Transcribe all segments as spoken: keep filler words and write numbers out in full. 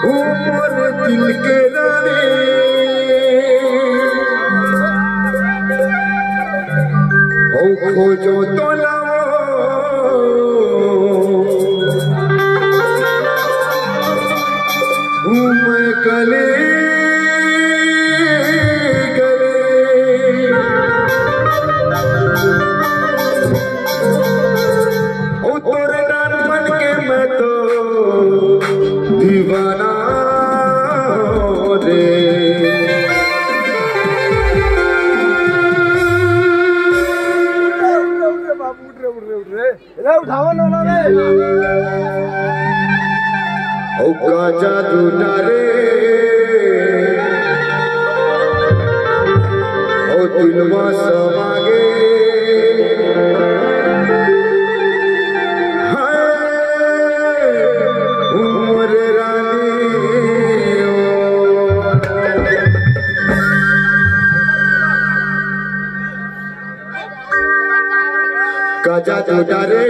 ओ मोर दिल के रानी, ओ खोजों तोला ओ मैं गली गली। ओ तोरे नाम बन के मैं तो दीवाना रे। उठ रे, उठ रे बाबू, उठ रे, उठ रे, उठ रे। रे उठावा ना रे। ओ का जादू डारे, ओ दिलवा समागे। हाय, उमर रानी ओ। का जादू डारे,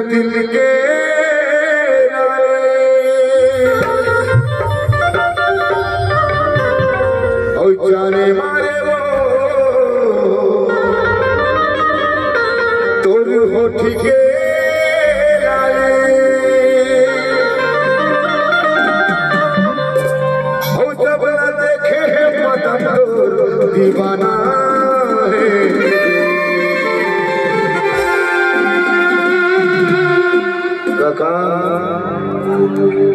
दिल के रानी, ओ जाने मारे वो तोर होठ के लाली। ओ जब ना देखे है पता तोर दीवाना है। काका,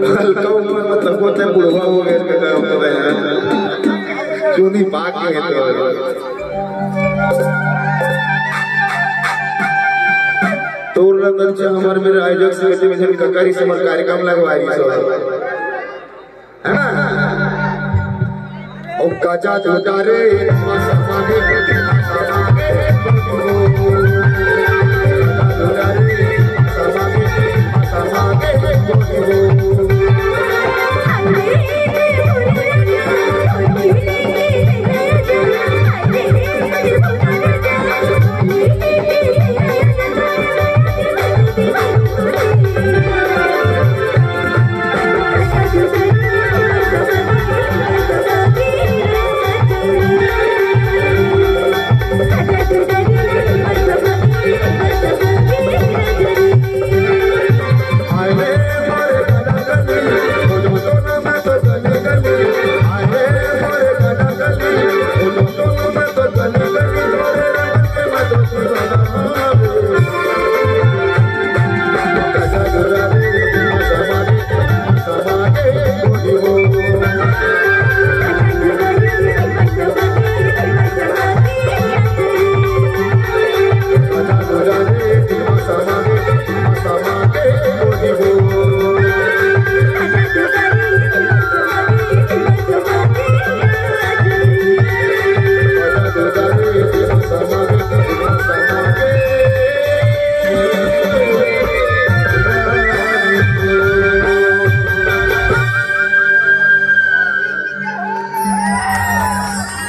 हल्का उम्र में तको ते बुढ़वा हो गए, काका, हम तो यार। चूनी पाक में तो। तोर लगन से हमार मेरे आयोजक समिति में जन ककरी से हमार कार्यक्रम लगवाई सब। है ना? ओ काचा उतारे,